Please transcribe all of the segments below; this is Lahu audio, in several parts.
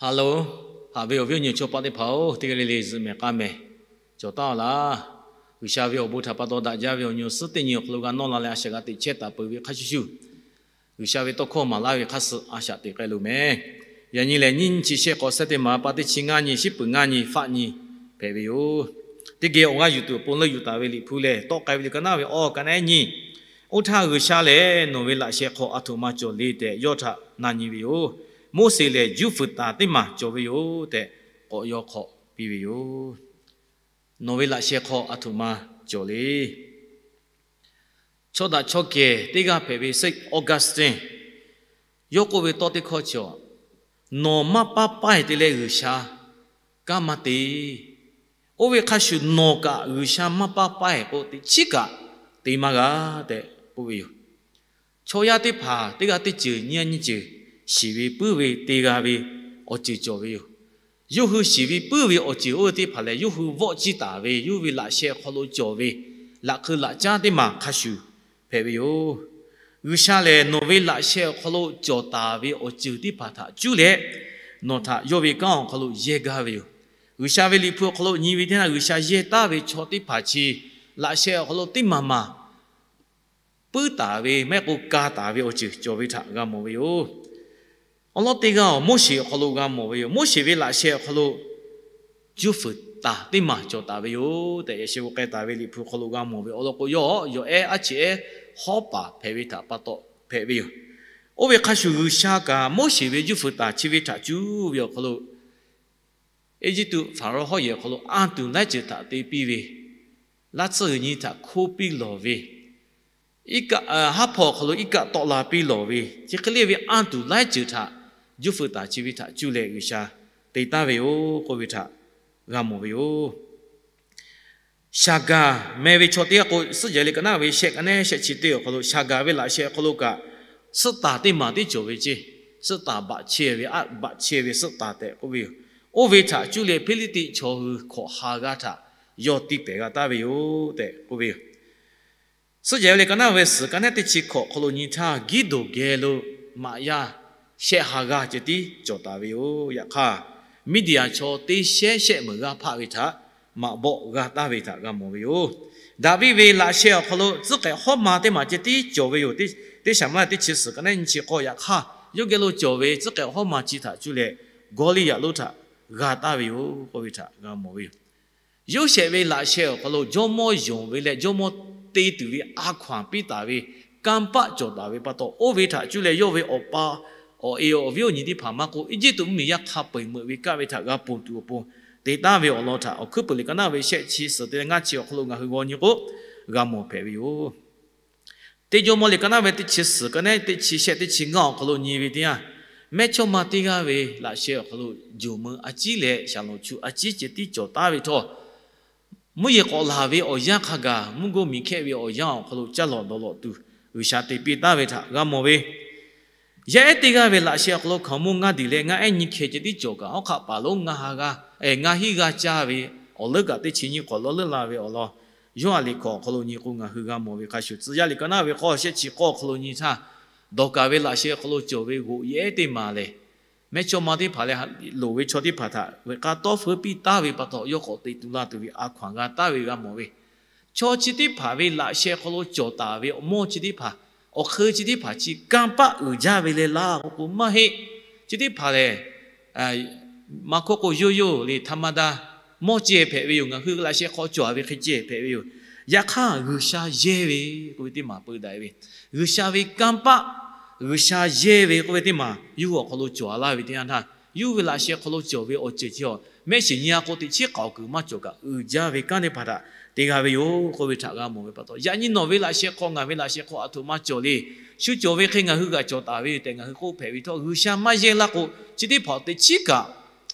Hello, haꞈ ve awˬ viˉ awˬ nyi chaw paˆ teˇ hpaˍ-oˬ, teˇ g'aˇ le le zuhꞈ mehˍ k'aˇ mehˍ cawˬ taˍ-oˬ laˇ. G'uiˬsha ve awˬ bon htaꞈ pa taw daꞈ jaˇ ve awˬ nyi awˬ suhˉ teˇ nyi awˬ hk'aw lo g'a nawˇ la leh a shaꞈ g'a teꞈ chehˇ taˍ peuˬ ve hk'a shuˍ shuˍ, G'uiˬsha ve tawˇ hkawˇ maˍ laˇ ve hk'a suh a shaꞈ teꞈ k'ai loˬ mehˍ. Yaꞈ nyi lehˬ, nyiˇ nyi chi shehˆ k'awꞈ shehˆ teˇ maˍ pa teˇ chi ngaˇ nyi, shiˉ peuˍ ngaˇ nyi, faˆ nyi hpehꞈ ve yoˬ. Teˇ geh awˬ g'aˇ yuˬ tuˬ awˬ pon leuˆ yuˬ taˍ ve Liꞈ hpu lehˬ, tawˆ k'ai ve liꞈ ka naˉ ve awˬ ka naˉ nyi, Oˇ htaˇ G'uiˬsha lehˬ, nawˬ ve laꞈ sheh hk'aw a htoꞈ ma cawˬ le tehꞈ yawˇ htaꞈ na nyi ve yoˬ. Moˉseˍ lehˬ, juˇ fuiˍ taˍ teˇ maˬ cawˬ ve yoˬ tehꞈ k'awꞈ yaw hk'awꞈ piˇ ve yoˬ. Nawˬ ve laꞈ sheh hk'aw a htoꞈ ma cawˬ le. Chaw daꞈ chaw kehˬ teˇ g'aˇ hpehꞈ ve Saint Augustine, yawˇ k'oˆ ve tawˇ teˇ hkawˇ chi, Nawˬ maˇ paˇ paˇ-e te leh G'uiˬsha kanˉ maˇ te. Oˇ ve hk'a shuˍ nawˬ kaꞈ G'uiˬsha maˇ paˇ paˇ-e k'o, teꞈ chiˉ kaꞈ te maˇ g'a tehꞈ k'oˆ ve yoˬ. Chaw yaˇ teˇ hpaˍ teˇ g'aˇ teˇ ceuˬ nyiˇ g'aˇ nyiˇ ceuˬ shiˍ ve puiˉ ve te g'a ve awˬ ceuˬ cawˬ ve yoˬ. Yawˇ hui shiˍ ve puiˉ ve awˬ ceuˬ oˇ ve teˇ hpaˍ lehˬ, yawˇ hui vawˆ ciˇ taˍ ve, yawˇ ve laꞈ sheh awˬ hk'aw lo cawˬ ve laꞈ hk'eu laꞈ caˉ teˇ maˬ hk'a shuˍ hpehꞈ ve yoˬ. G'uiˬsha lehˬ, nawˬ ve laꞈ sheh awˬ hk'aw lo cawˬ taˍ ve awˬ ceuˬ teˇ hpaˍ htaꞈ cuˇ leh, nawˬ htaꞈ yawˇ ve kanˉ awˬ hk'aw lo yehˇ gaˇ ve yoˬ. G'uiˬsha ve Liꞈ hpu awˬ hk'aw lo nyi ve teˇ yanˇ, G'uiˬsha yehˇ taˍ ve chaw teˇ hpaˍ chi laꞈ sheh awˬ hk'aw lo teˇ maˬ maˬ puiˉ taˍ ve, maˇ heˆ k'o ka taˍ ve awˬ ceuˬ cawˬ ve htaꞈ g'a mawˬ ve yoˬ. Awˬ lawn teˇ g'aˇ-oˬ, Moˉseˍ awˬ hk'aw lo g'a mawˬ ve yoˬ. Moˉseˍ ve laꞈ sheh awˬ hk'aw lo juˇ fuiˍ taˍ teˇ maˬ cawˬ taˍ ve yoˬ tehꞈ, yaꞈ sheh k'o k'ai taˍ ve Liꞈ hpu hk'aw lo g'a mawˬ ve awˬ lawn k'o, yawˇ yawˬ ehˉ aˉ cheꞈ ehˉ hawˉ paˍ hpehꞈ ve htaꞈ pa taw hpehꞈ ve yoˬ. Oˇ ve hk'a shuˍ G'uiˬsha kaꞈ Moˉseˍ ve juˇ fuiˍ taˍ chi ve htaꞈ cuˇ ve awˬ hk'aw lo, Eˇjiˇtuꞈ Hpaˍrawˇ hawˉ yehˬ awˬ hk'aw lo anˇ tuˬ laiˉ ceuˬ htaꞈ te piˇ ve, laˇ tsuhˇ g'uiˬ nyi htaꞈ hkoˇ piˇ lawˬ ve, iˉ kaˆ, haˉ hpawˇ awˬ hk'aw lo iˉ kaˆ tawˆ la piˇ lawˬ ve, chi hk'e le ve anˇ tuˬ laiˉ ceuˬ htaꞈ juˇ fuiˍ taˍ chi ve htaꞈ cuˇ leh G'uiˬsha te taˍ ve yoˬ k'oˆ ve htaꞈ g'a mawˬ ve yoˬ. Shaˍgaˍ meh ve chaw teˇ g'aˇ k'o, Suhˉ Jehˬ ve liꞈ ka naˉ ve shehˆ ka naˉ shehˆ chi teˇ awˬ hk'aw lo Shaˍgaˍ ve laꞈ sheh awˬ hk'aw lo kaꞈ, suhˆ taˍ teˇ maˬ teˇ cawˬ ve ceˇ. Suhˆ taˍ baꞈ chehˇ ve, aˉ baꞈ chehˇ ve suhˆ taˍ tehꞈ k'oˆ ve yoˬ. Oˇ ve htaꞈ cuˇ leh Hpiˇliˇtiˆ chaw hui hkawꞈ ha g'aˇ htaꞈ yawˇ tiˇ pehˍ g'a taˍ ve yoˬ tehꞈ k'oˆ ve yoˬ. Suhˉ Jehˬ ve liꞈ ka naˉ ve suhˍ ka naˉ teˇ chi hkawꞈ awˬ hk'aw lo nyi htaˇ, Giˇdoˍ geh lo maꞈ yaˇ shehˆ ha g'aˇ ceh tiˉ cawˬ taˍ ve yoˬ. Yaꞈ hk'aˇ, Miˇdiˍaˍ chaw teˇ shehˉ shehˆ meunˍ g'aˇ hpaˆ ve htaꞈ maꞈ bawˆ g'a taˍ ve htaꞈ g'a mawˬ ve yoˬ. Daˍviˆ ve laꞈ sheh awˬ hk'aw lo tcuhˉ k'ehꞈ hawˉ ma teˇ maˬ ceh tiˉ cawˬ ve yoˬ. Teˇ Saˍmo-eˍlaˆ teˇ chi suhˍ ka naˉ nyi chi k'awˇ, yaꞈ hk'aˇ yawˇ geh lo cawˬ ve tcuhˉ k'ehꞈ hawˉ ma chi htaꞈ cuˇ leh Gawˇliˇyaꞈ lonˉ htaꞈ g'a taˍ ve yoˬ k'oˆ ve htaꞈ g'a mawˬ ve yoˬ. Yoˇsehꞈ ve laꞈ sheh awˬ hk'aw lo jawˇmawˇ yonˍ ve leh jawˇmawˇ te tuˬ ve a hkaw-anˬ piˇ taˍ ve kanˇ paˆ cawˬ taˍ ve pa taw, oˇ ve htaꞈ cuˇ leh yawˇ ve awˬ pa awˬ e awˬ viˉ awˬ nyi teˇ hpaˍ maˇ k'oˆ, Eˇjiˇtuꞈ mvuhˇmiˬ yaˇ hk'a peu-eˬ meuꞈ ve kaˆ ve htaꞈ g'a ponˬ tuˬ awˬ pon te taˍ ve awˬ lawn htaꞈ Awˬ hkuiˉ puiˍ liꞈ ka naˉ ve shehˆ chi suhˍ teˇ ngaˇ chi awˬ hk'aw lo ngaˬ hui g'aw nyi k'o, g'a mawˬ hpehꞈ ve yoˬ. Teˇ Jawˇmawˇ liꞈ ka naˉ ve teˇ chi suhˍ ka naˉ teˇ chi shehˆ teˇ chi ngaˇ awˬ hk'aw lo nyi ve teˇ yanˇ, mehˇchawˇma teˇ g'aˇ ve laꞈ sheh awˬ hk'aw lo jawˬ meuˇ a ciˉ leh shaˍlonˍ chu a ciˉ ceh tiˉ cawˬ taˍ ve htawˇ, mvuhˇ yeˬ k'awꞈ laˬ ve awˬ yanˇ hk'a gaˬ mvuhˇ goˇ miˬ hkehˆ ve awˬ yanˇ awˬ hk'aw lo caˇ lawˬ dawˬ lawˬ tuˬ G'uiˬsha te piˇ taˍ ve htaꞈ g'a mawˬ ve. Yaˇ ehˉ teˇ g'aˇ ve laꞈ sheh awˬ hk'aw lo hkaoˍmonˇ ngaˇ diˬ leh ngaˇ ehˉ nyiˇ hkeh ceh tiˉ cawˬ kaꞈ, hawˉ hk'aˆ paˍ lonˉ ngaˇ ha g'aˇ, ngaˇ hinˉ g'aˇ caˇ ve awˬ leuˉ kaꞈ teˇ chi nyiˇ hk'awꞈ lawˇ leuˉ la ve awˬ lawn, Yoˇhanˬ liꞈ hkawꞈ awˬ hk'aw lo nyi k'o ngaˬ hui g'a mawˬ ve hk'a shuˍ, Tcuh yaˇ liꞈ ka naˉ ve k'awˇ shehˆ chi k'awˇ awˬ hk'aw lo nyi htaˇ, Dawˍkaˍ ve laꞈ sheh awˬ hk'aw lo cawˬ ve g'oꞈ yaˇ ehˉ teˇ maˬ lehˬ, mehˇchawˇma teˇ hpaˍ leh loˍ ve chaw teˇ hpaˍ htaꞈ veuꞈ k'aˇ tawˇ feu piˇ taˍ ve pa taw, yawˇ k'awꞈ teꞈ tu la tuˬ ve a hkaw-anˬ g'a taˍ ve g'a mawˬ ve. Chaw chi teˇ hpaˍ ve laꞈ sheh hk'aw lo cawˬ taˍ ve awˬ mawˇ chi teˇ hpaˍ, awˬ hk'eu chi teˇ hpaˍ chi kanˇ paˆ uiˍ jaˇ ve leh laˇ k'o k'o maˇ heˆ. Chi teˇ hpaˍ lehˬ, maˇ hkawˇ k'o yoˇ yoˇ le ธรรมดา mawˇ ceh hpehꞈ ve yoˬ. Ngaˬ hui laꞈ sheh hk'aw cawˬ ve hk'e ceh hpehꞈ ve yoˬ. Yaꞈ hk'aˇ G'uiˬsha yehˇ ve k'oˆ ve teˇ maˬ peu daꞈ ve, G'uiˬsha ve kanˇ paˆ, G'uiˬsha yehˇ ve k'oˆ ve teˇ maˬ yawˇ hui awˬ hk'aw lo cawˬ a laˇ ve teˇ yanˇ htaˇ, yawˇ hui ve laꞈ sheh hk'aw lo cawˬ ve awˬ ceuˬ chi a mehˆ shiˍ nyi a k'o teꞈ chiˉ k'aoˍ kuiˬ maˇ cawˬ kaꞈ uiˍ jaˇ ve kanˉ teˇ hpaˍ htaꞈ te g'a ve yoˬ k'oˆ ve htaꞈ g'a mawˬ ve pa taw, yaꞈ nyi nawˬ ve laꞈ sheh hk'aw ngaˬ ve laꞈ sheh hk'aw a htoꞈ ma cawˬ le. Shu cawˬ ve hk'e ngaˬ hui g'aꞈ cawˬ taˍ ve yoˬ tehꞈ ngaˬ hui k'oˆ hpehꞈ ve htawˇ, G'uiˬsha maˇ yehˇ laˇ k'o, chi teˇ hpaˍ teꞈ chiˉ kaꞈ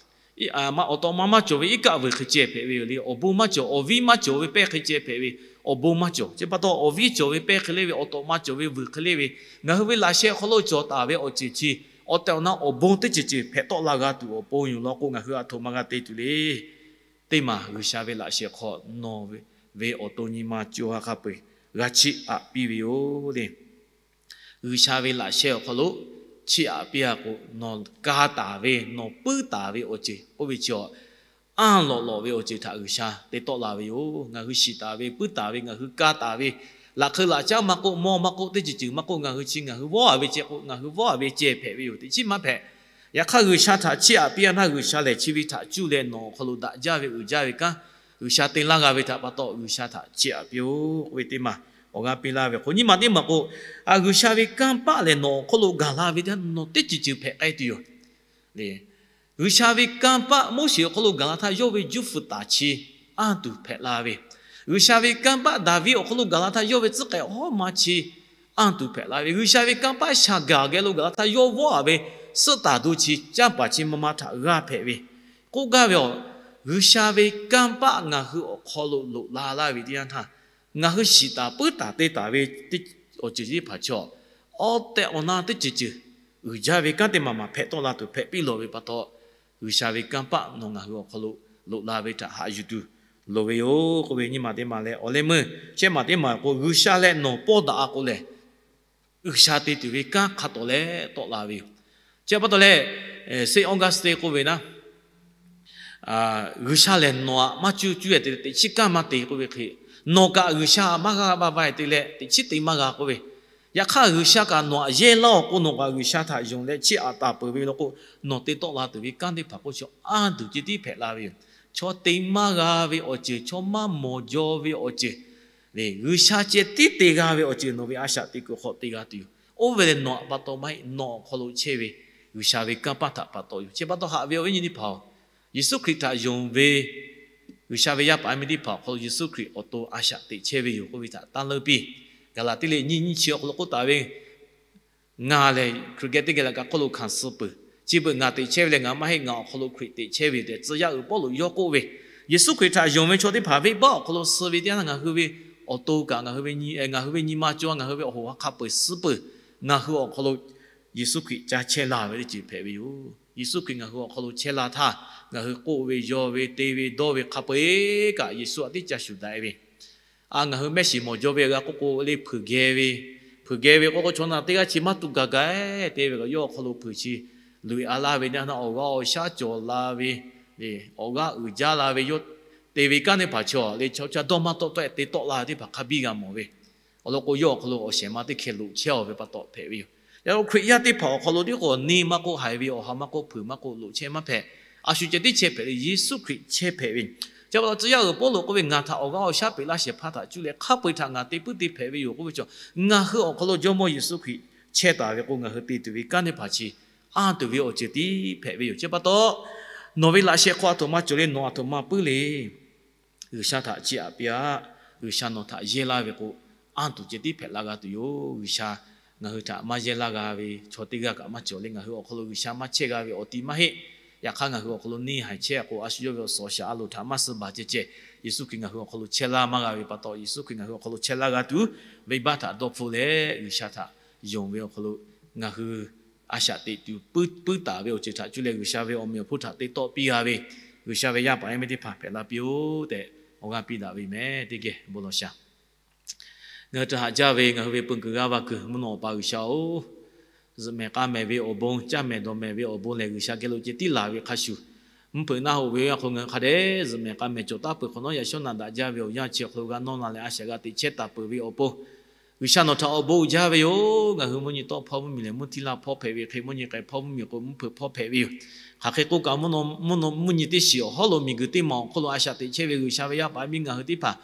awˬ tawꞈ ma maˇ cawˬ ve iˉ kaˆ vuiˬ hk'e ceh hpehꞈ ve yoˬ le. Awˬ bon maˇ cawˬ, awˬ viˉ maˇ cawˬ ve pehˇ hk'e ceh hpehꞈ ve, awˬ bon maˇ cawˬ. Chi pa taw awˬ viˉ cawˬ ve pehˇ hk'e le ve, awˬ tawꞈ ma cawˬ ve vuiˬ hk'e le ve, ngaˬ hui ve laꞈ sheh hk'aw lo cawˬ taˍ ve awˬ ceuˬ chi awˬ tehˬ awˬ na awˬ bon teˇ ceuˬ ceuˬ hpehꞈ tawˆ la g'a tuˬ awˬ pon yoˬ law k'o, ngaˬ hui a htoꞈ ma g'a te tuˬ le. Teˇ maˬ G'uiˬsha ve laꞈ sheh hk'aw nawˬ ve awˬ to nyi ma co ha hk'a peu-eˬ g'a chiˇ aꞈ piˇ ve yoˬ le. G'uiˬsha ve laꞈ sheh awˬ hk'aw lo chiˇ aꞈ piˇ a k'o, nawˬ ka taˍ ve, nawˬ puiˉ taˍ ve awˬ ceuˬ k'oˆ ve chi a, anˇ lawꞈ lawꞈ ve awˬ ceuˬ htaꞈ G'uiˬsha te tawˆ la ve yoˬ. Ngaˬ hui shiˍ taˍ ve, puiˉ taˍ ve, ngaˬ hui ka taˍ ve, laꞈ hk'eu laꞈ caˉ maˇ k'oˆ, mawˇ maˇ k'oˆ, teˇ ceuˬ ceuˬ maˇ k'oˆ, ngaˬ hui chi ngaˬ hui vawˇ a ve ceh k'o, ngaˬ hui vawˇ a ve ceh hpehꞈ ve yoˬ. Teꞈ chiˉ maˇ hpehꞈ. Yaꞈ hk'aˇ, G'uiˬsha htaꞈ chiˇ aꞈ piˇ a htaˇ, G'uiˬsha lehˬ chi ve htaꞈ cuˇ leh nawˬ awˬ hk'aw lo daꞈ jaˇ ve uiˍ jaˇ ve kanˉ G'uiˬsha te laˇ g'a ve htaꞈ pa taw, G'uiˬsha htaꞈ chiˇ aꞈ piˇ-oˆ k'oˆ ve teˇ maˬ awˬ g'aˇ piˇ laˇ ve k'o, nyiˇ maˬ teˇ maˬ k'o, G'uiˬsha ve kanˇ paˆ lehˬ nawˬ awˬ hk'aw lo gaˬ la ve htaˇ nawˬ teˇ ceuˬ ceuˬ hpehꞈ k'ai tuˬ yoˬ. G'uiˬsha ve kanˇ paˆ Moˉseˍ awˬ hk'aw lo gaˬ la htaˇ yawˇ ve juˇ feuˍ taˍ chi anˇ tuˬ hpehꞈ la ve, G'uiˬsha ve kanˇ paˆ Daˍviˆ awˬ hk'aw lo gaˬ la htaˇ yawˇ ve tcuhˉ k'ehꞈ hawˉ ma chi anˇ tuˬ hpehꞈ la ve, G'uiˬsha ve kanˇ paˆ Shaˍgaˍ geh lo gaˬ la htaˇ yawˇ vawˇ a ve suhˆ taˍ do chi canˇ paˍ chi ma ma htaꞈ g'a hpehꞈ ve, k'oˆ gaˇ ve a, G'uiˬsha ve kanˇ paˆ ngaˬ hui awˬ hk'aw lo loꞈ la laˇ ve teˇ yanˇ htaˇ, ngaˬ hui shiˍ taˍ puiˉ taˍ te taˍ ve awˬ ceuˬ teˇ hpaˍ chaw, awˬ tehˬ awˬ na teˇ ceuˬ ceuˬ uiˍ jaˇ ve kanˉ teˇ maˬ maˬ hpehꞈ tawˆ la tuˬ hpehꞈ piˇ lawˬ ve pa taw, G'uiˬsha ve kanˇ paˆ nawˬ ngaˬ hui awˬ hk'aw lo loꞈ la ve htaꞈ haꞈ yuˬ tuˬ loˍ ve yoˬ k'oˆ ve nyiˇ maˬ teˇ maˬ leh, awˬ leh meuˇ shehˆ maˬ teˇ maˬ k'o, G'uiˬsha leh nawˬ pawˇ daꞈ a k'o lehˬ, G'uiˬsha te tuˬ ve kanˉ hk'a tawˍ leh tawˆ la ve yoˬ. Chi pa taw leh, Saint Augustine k'oˆ ve naˉ, G'uiˬsha lehˬ nawˬ aꞈ maˇ cuˇ cuˇ e te leh teꞈ chiˉ kanˉ maˇ te k'oˆ ve hk'e, nawˬ kaꞈ G'uiˬsha maˇ g'a maˇ va e te leh teꞈ chiˉ te maˇ g'a k'oˆ ve, yaꞈ hk'aˇ G'uiˬsha kaꞈ nawˬ aꞈ yehˇ laˇ-oˬ k'o, nawˬ kaꞈ G'uiˬsha htaꞈ yonˍ leh chiˇ aꞈ taˍ peuˬ ve law k'o, nawˬ te tawˆ la tuˬ ve kanˉ teˇ hpaˍ k'oˆ chi anˇ tuˬ ceh tiˉ hpehꞈ la ve yoˬ. Chaw te maˇ g'a ve awˬ ceuˬ, chaw maˇ mawˬ jaw ve awˬ ceuˬ, G'uiˬsha ceh tiˉ te g'a ve awˬ ceuˬ nawˬ ve a shaꞈ teꞈ kuiˬ hk'aw te g'a tuˬ yoˬ. Oˇ ve lehˬ nawˬ aꞈ pa taw maˇ heˆ, nawˬ awˬ hk'aw lo chehˇ ve G'uiˬsha ve kanˇ paˆ htaꞈ pa taw yoˬ. Chi pa taw haꞈ ve awˬ viˉ nyi teˇ hpaˍ-oˬ, Yeˍsuˆ Hkriꞈ htaꞈ yonˍ ve G'uiˬsha ve yaˇ paˍ yaˇ miˇ teˇ hpaˍ awˬ hk'aw lo Yeˍsuˆ Hkriꞈ awˬ to a shaꞈ teꞈ chehˇ ve yoˬ k'oˆ ve htaꞈ taˇ leuˉ piˇ. Gaˍlaˍtiˆ liꞈ nyiˇ nyiˇ chi awˬ hk'aw lo k'oˆ taˍ ve, Ngaˬ lehˬ Hkriꞈ geh teˇ geh laꞈ ka hk'oˆ lo hkanˍ suh peuˬ. Chi beuꞈ ngaˬ teꞈ chehˇ ve lehˬ ngaˬ maˇ heˆ, ngaˬ awˬ hk'aw lo Hkriꞈ teꞈ chehˇ ve tehꞈ tcuh yaˇ uiˍ Pawˇluꞈ yawˇ k'oˆ ve, Yeˍsuˆ Hkriꞈ htaꞈ yonˍ ve chaw teˇ hpaˍ venˇbaˆ awˬ hk'aw lo suh ve teˇ yanˇ ngaˬ hui ve awˬ to kaꞈ ngaˬ hui ve nyi, ngaˬ hui ve nyi ma caw, ngaˬ hui ve awˬ hoꞈ ha hk'a peu-eˬ suh peuˬ. Ngaˬ hui awˬ hk'aw lo Yeˍsuˆ Hkriꞈ ca chehˇ la ve teˇ ceuˬ hpehꞈ ve yoˬ. Yeˍsuˆ Hkriꞈ ngaˬ hui awˬ hk'aw lo chehˇ la htaˇ, ngaˬ hui k'oˆ ve, yaw ve, te ve, dawˇ ve hk'a peu-eˬ kaꞈ Yeˍsuˆ aꞈ tiˉ ca shuˍ daꞈ e ve, a ngaˬ hui mehˆ shiˍ mawˬ jaw ve g'a k'oˆ k'o le, hpeuꞈ geh ve, hpeuꞈ geh ve k'o k'o chaw naˬ teˇ g'aˇ chi maˇ tuꞈ gaˬ gaˬ e te ve kaꞈ yawˇ awˬ hk'aw lo hpeuꞈ chi luꞈ e a laˇ ve teˇ yanˇ, awˬ g'aˇ awˬ shaˉ cawˬ la ve, awˬ g'aˇ uiˍ jaˇ la ve, yawˇ te ve kanˉ teˇ hpaˍ chaw le chaw ca dawˇ maˇ tawˆ tawˆ e te tawˆ la ve teˇ hpaˍ hk'a biˇ g'a mawˬ ve. Awˬ lawn k'o, yawˇ awˬ hk'aw lo awˬ shehˍ ma teˇ hkeh loꞈ chehˇ-aw ve pa taw hpehꞈ ve yoˬ. Yaꞈ hk'aˇ Hkriꞈ yaˇ teˇ hpaˍ awˬ hk'aw lo tiˉ k'o, neˇ maˇ k'oˆ, haiˬ ve awˬ ha maˇ k'oˆ, hpeuꞈ maˇ k'oˆ, loꞈ chehˇ maˇ hpehꞈ. A shu ceh tiˉ chehˇ hpehꞈ le, Yeˍsuˆ Hkriꞈ chehˇ hpehꞈ ve. Chi pa taw tcuh yaˇ uiˍ Pawˇluꞈ k'oˆ ve, Ngaˬ htaꞈ awˬ g'aˇ awˬ shaˉ peꞈ laˇ shehˍ hpaˇ htaꞈ cuˇ leh hk'a peu-eˬ htaꞈ ngaˬ te puiˉ te hpehꞈ ve yoˬ k'oˆ ve chaw, ngaˬ hui awˬ hk'aw lo Jawˇmawˇ Yeˍsuˆ Hkriꞈ chehˇ taˍ ve k'o, ngaˬ hui te tuˬ ve kanˉ teˇ hpaˍ chi anˇ tuˬ ve awˬ ceuˬ tiˉ hpehꞈ ve yoˬ. Chi pa taw, nawˬ ve laꞈ sheh hk'aw a htoꞈ ma cawˬ le, nawˬ a htoꞈ ma puiˉ le. G'uiˬsha htaꞈ chiˇ aꞈ piˇ-aˆ. G'uiˬsha nawˬ htaꞈ yehˇ laˇ ve k'o, anˇ tuˬ ceh tiˉ hpehꞈ la g'a tuˬ yoˬ. G'uiˬsha ngaˬ hui htaꞈ maˇ yehˇ laˇ g'a ve chaw teˇ g'aˇ kaꞈ maˇ cawˬ le. Ngaˬ hui awˬ hk'aw lo G'uiˬsha maˇ chehˇ g'a ve awˬ ti maˇ heˆ. Yaꞈ hk'aˇ, ngaˬ hui awˬ hk'aw lo neˇ haiˬ chehˇ k'o, a shu yawˇ ve awˬ suhˍ awˬ shaˍ a loˍ htaꞈ maˇ suh baˬ ceh ceh, Yeˍsuˆ Hkriꞈ ngaˬ hui awˬ hk'aw lo chehˇ laˇ maˇ g'a ve pa taw, Yeˍsuˆ Hkriꞈ ngaˬ hui awˬ hk'aw lo chehˇ laˇ g'a tuˬ, venˇbaˆ htaꞈ dawˇ hpfuhˆ leh G'uiˬsha htaꞈ yonˍ ve awˬ hk'aw lo ngaˬ hui a shaꞈ teꞈ tuˬ puiˉ taˍ ve awˬ ceuˬ htaꞈ cuˇ leh G'uiˬsha ve awˬ meꞈ awˬ hponˇ htaꞈ te tawˆ piˇ g'a ve, G'uiˬsha ve yaˇ paˍ yaˇ miˇ teˇ hpaˍ hpehꞈ la piˇ-oˆ tehꞈ awˬ g'aˇ piˇ daꞈ ve yoˬ meh. Teˇ geh bon lawˬ shaˍ. Ngaˬ hui htaꞈ haꞈ jaˇ ve ngaˬ hui ve peu kuiˬ g'aˇ va kuiˬ mvuhˇ naw Awˬ pa G'uiˬsha-oˬ, zuhꞈ mehˍ k'a mehˍ ve awˬ bon, caˇ mehˍ dawˬ mehˍ ve awˬ bon lehˬ, G'uiˬsha geh lo ceh tiˉ laˬ ve hk'a shuˍ, mvuhˇ hpeuꞈ naˆ hoꞈ ve awˬ hk'aw lo ngaˬ hui hk'a dehꞈ zuhꞈ mehˍ k'a mehˍ cawˬ taˉ peuˬ hk'awꞈ nawˉ, yaꞈ shawˉ naꞈ daꞈ jaˇ ve awˬ yanˇ chi awˬ hk'aw lo g'a nawˇ la leh a shaꞈ g'a teꞈ chehˇ taˍ peuˬ ve awˬ pon, G'uiˬsha nawˬ htaꞈ awˬ bon uiˍ jaˇ ve yoˬ. Ngaˬ hui mvuhˇ nyi tawˆ hpawˇ mvuhˇmiˬ lehˬ mvuhˇ htiˇ laˇ hpawˇ hpehꞈ ve hk'e, mvuhˇ nyi k'ai hpawˇ mvuhˇmiˬ k'o mvuhˇ hpeuꞈ hpawˇ hpehꞈ ve yoˬ. Hk'aˬ hk'e k'oˆ kaꞈ, mvuhˇ naw mvuhˇ nyi teˇ shiˍ awˬ hawˉ lo miˬguiˬ teˇ maˬ awˬ hk'oˆ lo a shaꞈ teꞈ chehˇ ve G'uiˬsha ve yaˇ paˍ yaˇ miˇ ngaˬ hui teˇ hpaˍ,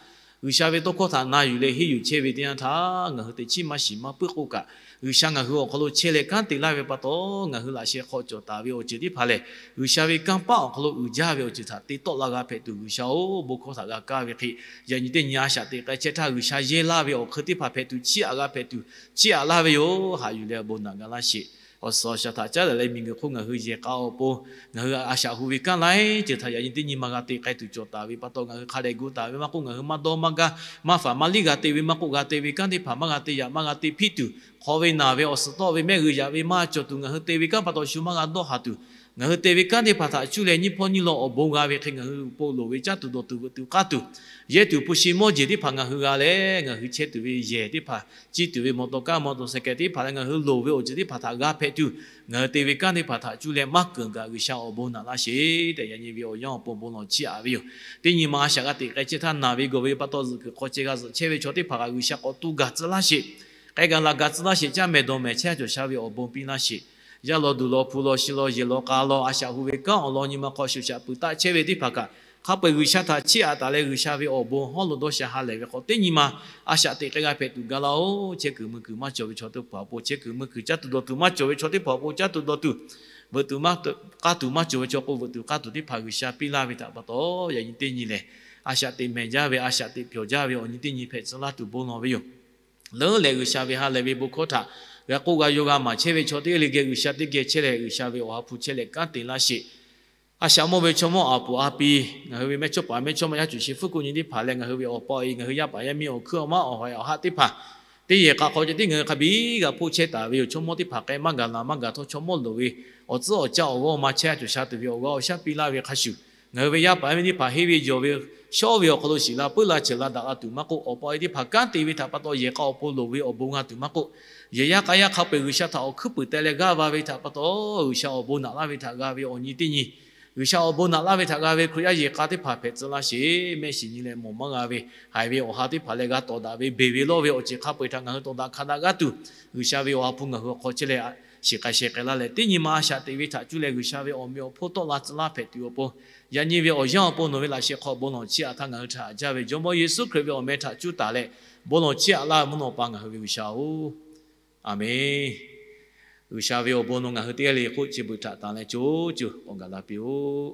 G'uiˬsha ve tawˇ hkawˇ htaꞈ na yuˬ leh henˇ yuˬ chehˇ ve teˇ yanˇ htaˇ, ngaˬ hui teꞈ chiˉ maˇ shiˍ maˇ puiˉ k'oˆ kaꞈ, G'uiˬsha ngaˬ hui awˬ hk'aw lo chehˇ leh kanˉ te laˇ ve pa taw, ngaˬ hui laꞈ sheh hk'aw cawˬ taˍ ve awˬ ceuˬ teˇ hpaˍ lehˬ, G'uiˬsha ve kanˇ paˆ awˬ hk'aw lo uiˍ jaˇ ve awˬ ceuˬ htaꞈ te tawˆ la g'a hpehꞈ tuˬ, G'uiˬsha-oˬ, bon hkawˇ htaꞈ g'a kaˇ ve hk'e, yaꞈ nyi teˇ nyi a shaꞈ teꞈ k'ai chehˇ htaˇ, G'uiˬsha yehˇ laˇ ve awˬ hk'eun teˇ hpaˍ hpehꞈ tuˬ chiˇ aꞈ g'a hpehꞈ tuˬ chiˇ aꞈ laˇ ve yoˬ. Haꞈ yuˬ leh bon naꞈ ga laˇ sheˍ. Awˬ suhˍ awˬ shaˍ htaꞈ caˉ daꞈ leh miˬguiˬ hk'oˆ ngaˬ hui yehˬ k'a awˬ pon, ngaˬ hui a shaꞈ hu ve kanˉ laiˉ ceuˬ htaꞈ yaꞈ nyi teˇ nyi ma g'a te k'ai tuˬ cawˬ taˍ ve pa taw, ngaˬ hui hk'a dehꞈ gu taˍ ve maˇ k'oˆ, ngaˬ hui maˇ dawˇ maˇ gaˇ maˇ faˍ maˇ liˇ g'a te ve maˇ k'oˆ, g'a te ve kanˉ teˇ hpaˍ maˇ g'a te yaꞈ maˇ g'a te hpiˆ tuˬ, hk'aw ve naˬ ve awˬ suhˍ tawˆ ve mehˆ g'uiˬ yaꞈ ve maˇ cawˬ tuˬ, ngaˬ hui te ve kanˉ pa taw shu maˇ g'a dawˇ haˍ tuˬ, Ngaˬ hui te ve kanˉ teˇ hpaˍ htaꞈ cuˇ leh nyiˇ hpawˇ nyiˇ law awˬ bon g'a ve hk'e, ngaˬ hui awˬ pon loˍ ve caˇ tuˬ dawˬ tuˬ veuꞈ tuˬ k'aˇ tuˬ, yehˇ tuˬ hpu shi mawˇ jeˬ teˇ hpaˍ ngaˬ hui g'a leh, ngaˬ hui chehˇ tuˬ ve yehˬ teˇ hpaˍ, ciˇ tuˬ ve mawˬ tawˍ kaˇ mawˬ tawˍ shehˍ kehˍ teˇ hpaˍ leh ngaˬ hui loˍ ve awˬ ceuˬ teˇ hpaˍ htaꞈ g'a hpehꞈ tuˬ, ngaˬ hui te ve kanˉ teˇ hpaˍ htaꞈ cuˇ leh maˇ keunˍ kaꞈ G'uiˬsha awˬ bon naꞈ laˇ sheˍ tehꞈ, yaꞈ nyi ve awˬ yanˇ awˬ pon bon lawˬ chiˇ aꞈ ve yoˬ. Teˇ nyi ma a shaꞈ g'a teꞈ k'ai chehˇ htaˇ, naˬ ve gawˬ ve pa taw zuhꞈ kuiˬ hk'aw ceh g'a zuhꞈ chehˇ ve chaw teˇ hpaˍ kaꞈ G'uiˬsha k'awꞈ tu gaˬ tcuh laˇ sheˍ. K'ai gaˬ laˬ gaˬ tcuh laˇ sheˍ. Caˇ mehˍ dawˬ mehˍ chehˇ cawˬ sha ve awˬ bon piˇ laˇ sheˍ. Yaˇ law duˬ law hpu law shi law yehˬ law k'a law a shaꞈ hu ve kanˉ awˬ lawn nyi ma hk'aw shuˍ shaꞈ peuˬ taˆ chehˇ ve teˇ hpaˍ kaꞈ, hk'a peu-eˬ G'uiˬsha htaꞈ chiˇ aꞈ taˍ leh G'uiˬsha ve awˬ bon hawˉ lo dawˇ sha ha lehˬ ve hk'aw teˇ nyi ma a shaꞈ teꞈ k'ai g'a hpehꞈ tuˬ gaˬ laˇ-oˬ. Chehˇ kuiˬ mui kuiˬ maˇ cawˬ ve chaw teˇ hpaˍ awˬ pon chehˇ kuiˬ mui kuiˬ, caˇ tuˬ dawˬ tuˬ maˇ cawˬ ve chaw teˇ hpaˍ awˬ pon caˇ tuˬ dawˬ tuˬ, veuꞈ tuˬ maˇ, k'aˇ tuˬ maˇ cawˬ ve chaw k'o veuꞈ tuˬ k'aˇ tuˬ teˇ hpaˍ G'uiˬsha piˇ laˇ ve htaꞈ pa taw, yaꞈ nyi teˇ nyi lehˬ, a shaꞈ teꞈ mehˍ jaˇ ve, a shaꞈ teꞈ pyawˬ jaˇ ve awˬ nyi teˇ nyi hpehꞈ tcuh laˇ tuˬ bon lawˬ ve yoˬ. Leuˉ lehˬ, G'uiˬsha ve ha lehˬ ve bon hkawˇ htaꞈ g'a k'oˆ g'a yaw g'a maˍ chehˇ ve chaw teˇ g'aˇ le geh G'uiˬsha teˇ geh chehˇ leh, G'uiˬsha ve awˬ ha hpu chehˇ leh kanˉ te laˇ sheˍ. A shaꞈ mawˇ ve chaw mawˇ aˬ puˍ a pi, ngaˬ hui ve mehˇchawˇpaˍ mehˇchawˇma yaˇ cuˬ shi fuˉ kuˆ nyi teˇ hpaˍ leh ngaˬ hui ve awˬ pa awˬ e, ngaˬ hui yaˇ paˍ yaˇ miˇ awˬ hkuiˉ awˬ maˉ awˬ hawehꞈ awˬ haˆ teˇ hpaˍ, teˇ yehˬ k'a hk'aw ceh tiˉ ngaˬ hui hk'a biˇ g'a hpoˆ chehˇ taˍ ve yoˬ. Chaw mawˇ teˇ hpaˍ k'ai maˇ gaˬ laˬ maˇ gaˬ htawˇ, chaw mawˇ loˍ ve awˬ tcuhˉ awˬ caˇ awˬ g'awˇ ma chehˇ cawˬ sha tuˬ ve awˬ g'aˇ awˬ shaˉ piˇ laˇ ve hk'a shuˍ, ngaˬ hui ve yaˇ paˍ yaˇ miˇ teˇ hpaˍ henˇ ve jawˬ ve shawˉ ve awˬ hk'aw lo shiˍ la puiˉ la ceuˬ la daꞈ la tuˬ maˇ k'oˆ, awˬ pa awˬ e teˇ hpaˍ kanˉ te ve htaꞈ pa taw yehˬ k'a awˬ pon loˍ ve awˬ bon g'a tuˬ maˇ k'oˆ, yehˬ yaˇ k'a yaˇ hk'a peu-eˬ G'uiˬsha htaꞈ awˬ hkuiˉ puiˍ teh leh g'aˇ va ve htaꞈ pa taw, G'uiˬsha awˬ bon naꞈ laˇ ve htaꞈ g'a ve awˬ nyi teˇ nyi, G'uiˬsha awˬ bon naꞈ laˇ ve htaꞈ g'a ve Hkriꞈ yaˇ yehˬ k'a teˇ hpaˍ hpehꞈ tcuh laˇ sheˍ. Mehˆ shiˍ nyi leh mawˬ maˇ g'a ve, haiˬ ve awˬ ha teˇ hpaˍ leh g'a tawˍ daꞈ ve, beˬ ve lawˇ ve awˬ ceuˬ hk'a peu-eˬ htaꞈ ngaˬ hui tawˍ daꞈ hkanˍ daꞈ g'aˇ tuˬ, G'uiˬsha ve awˬ ha hpu ngaˬ hui awˬ hk'aw chehˇ leh, shiˍ k'ai sheh k'ai laˇ leh teˇ nyi ma a shaꞈ teꞈ ve htaꞈ cuˇ leh G'uiˬsha ve awˬ meꞈ awˬ hponˇ tawˆ la tcuh laˇ hpehꞈ tuˬ awˬ pon, yaꞈ nyi ve awˬ yanˇ awˬ pon nawˬ ve laꞈ sheh hk'aw bon lawˬ chiˇ aꞈ htaˇ ngaˬ hui htaꞈ haꞈ jaˇ ve Jawˇmawˇ Yeˍsuˆ Hkriꞈ ve awˬ meh htaꞈ cuˇ taˍ leh, bon lawˬ chiˇ aꞈ laˇ ve mvuhˇ naw pa ngaˬ hui ve G'uiˬsha-oˬ, Aˬmenˍ. G'uiˬsha ve awˬ bon nawˬ ngaˬ hui teˇ g'aˇ le k'oˆ chi beuꞈ htaꞈ tanˬ leh co co k'awꞈ gaˬ la piˇ-oˆ.